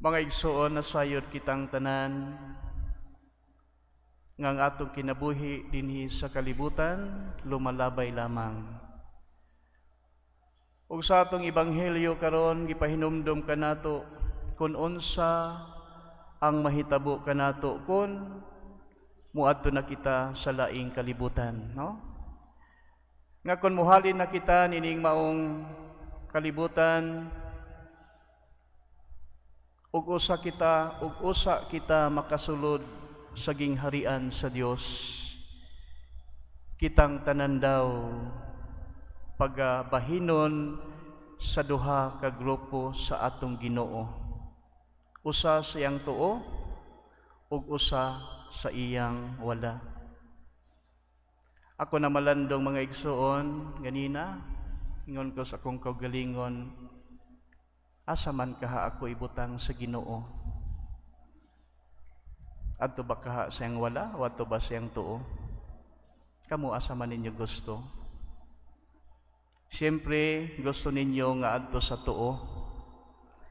Mga igsoon, nasayod kitang tanan nga ang atong kinabuhi dinhi sa kalibutan lumalabay lamang. Ug sa atong ebanghelyo karon, gipahinumdom kanato kung unsa ang mahitabo kanato kung muadto na kita sa laing kalibutan, no? Nga kung muhalin na kita nining maong kalibutan ug usa kita makasulod sa gingharian sa Dios, kitang tanan daw pagabahinon sa duha ka grupo sa atong Ginoo, usa sa iyang tuo ug usa sa iyang wala. Ako na malandong, mga igsoon, ganina ingon ko sa akong kaugalingon, "Asa man kaha ako ibutang sa Ginoo? Adto ba kaha siyang wala o adto ba siyang tuo?" Kamo, asa man ninyo gusto? Siyempre, gusto ninyo nga adto sa tuo.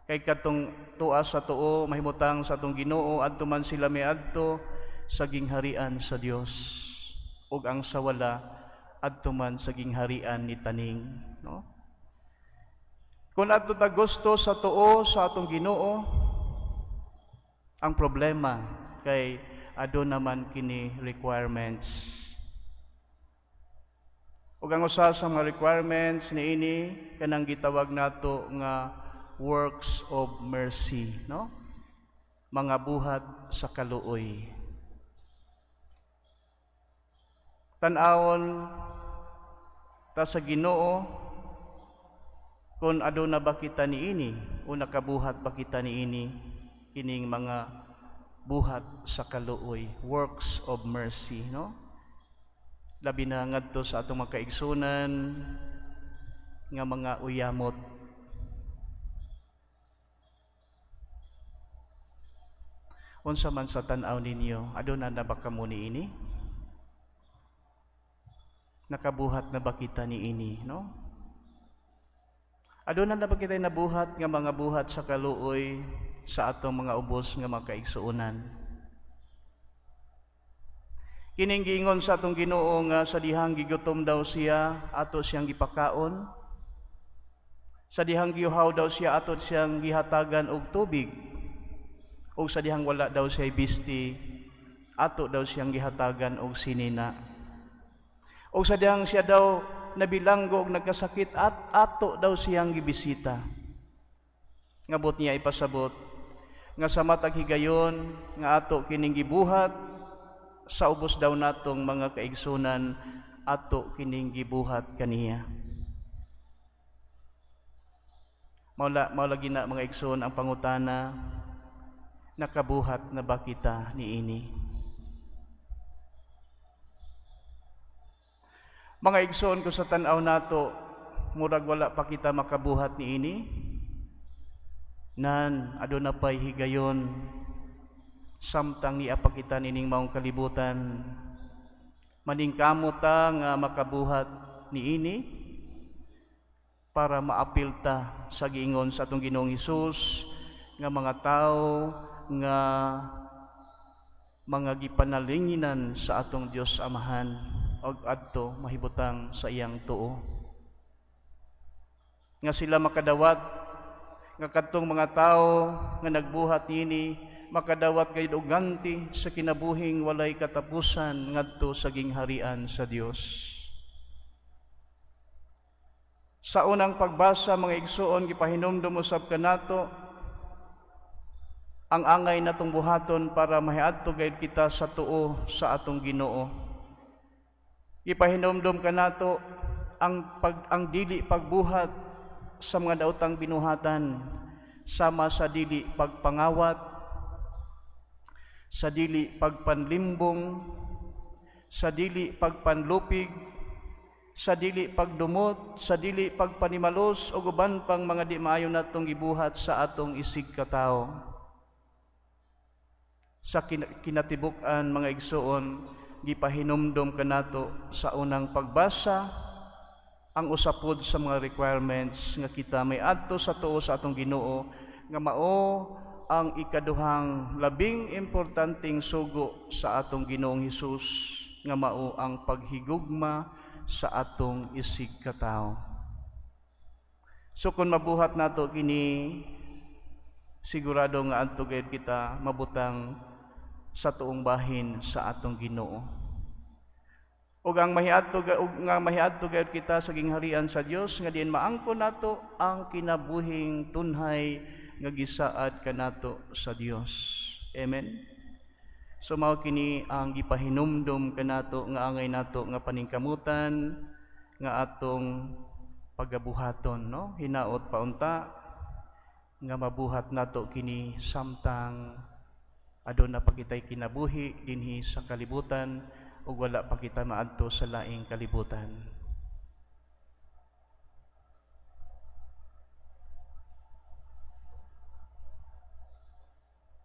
Kay katong tuwa sa tuo, mahimutang sa atong Ginoo, adto man sila may adto sa gingharian sa Dios. Ug ang sa wala, adto man sa gingharian ni Taning, no? Kung adto ta gusto sa tuo sa atong Ginoo, ang problema kay aduna man kini requirements. Ug ang usa sa mga requirements niini, kanang gitawag nato nga works of mercy, no? Mga buhat sa kaluoy. Tan-awon ta sa Ginoo kung aduna ba kita niini o nakabuhat ba kita niini, kining mga buhat sa kaluoy, works of mercy, no? Labi na ngadto sa atong mga kaigsunan nga mga uyamot. Unsa man sa tan-aw ninyo, aduna na ba kamo niini? Nakabuhat na ba kita niini, no? Aduna na ba kita nabuhat nga mga buhat sa kaluoy sa atong mga ubos nga mga kaigsuonan? Kining giingon sa atong Ginoo nga sa dihang gigutom daw siya, ato siyang gipakaon. Sa dihang giuhaw daw siya, ato siyang gihatagan og tubig. Og sa dihang wala daw siya bisti, ato daw siyang gihatagan og sinina. Og sa dihang siya daw nabilanggo og nagkasakit, at ato daw siyang gibisita. Ngabot niya ipasabot nga sa matag higayon nga ato kining gibuhat sa ubos daw natong mga kaigsunan, ato kining gibuhat kaniya. Mao lagi na, mga igsoon, ang pangutana, nakabuhat na ba kita niini? Mga igsoon, kung sa tan-aw nato murag wala pa kita makabuhat niini, nan aduna pay higayon samtang niya pa kita nining maong kalibutan. Maningkamot ta nga makabuhat niini para maapil ta sa giingon sa atong Ginoong Hesus nga mga tawo nga mga gipanalinginan sa atong Dios Amahan og adto mahibutang sa iyang tuo. Nga sila makadawat nga kadtong mga tawo nga nagbuhat niini, makadawat gayud og ganti sa kinabuhing walay katapusan ngadto sa gingharian sa Dios. Sa unang pagbasa, mga igsoon, gipahinumdum usab kanato ang angay natong buhaton para mahiadto gayud kita sa tuo sa atong Ginoo. Gipahinumdum kanato ang dili pagbuhat sa mga daotang binuhatan, sama sa dili pagpangawat, sa dili pagpanlimbong, sa dili pagpanlupig, sa dili pagdumot, sa dili pagpanimalos o uban pang mga di maayo natong gibuhat sa atong isig katawo. Sa kinatibuk-an, mga igsoon, gipahinumdom kanato sa unang pagbasa ang usapod sa mga requirements nga kita may adto sa tuo sa atong Ginoo nga mao ang ikaduhang labing importanteng sugo sa atong Ginoong Hesus nga mao ang paghigugma sa atong isig katawo. So kung mabuhat nato kini, sigurado nga adto gayud kita mabutang sa tuong bahin sa atong Ginoo. Ug nga mahiadto gayud kita sa gingharian sa Dios nga diin maangkon nato ang kinabuhing tunhay nga gisaad kanato sa Dios. Amen. So mao kini ang gipahinumdom kanato nga angay nato nga paningkamutan nga atong pagabuhaton, no? Hinaot pa unta nga mabuhat nato kini samtang aduna pa kitay kinabuhi dinhi sa kalibutan ug wala pa kita maadto sa laing kalibutan.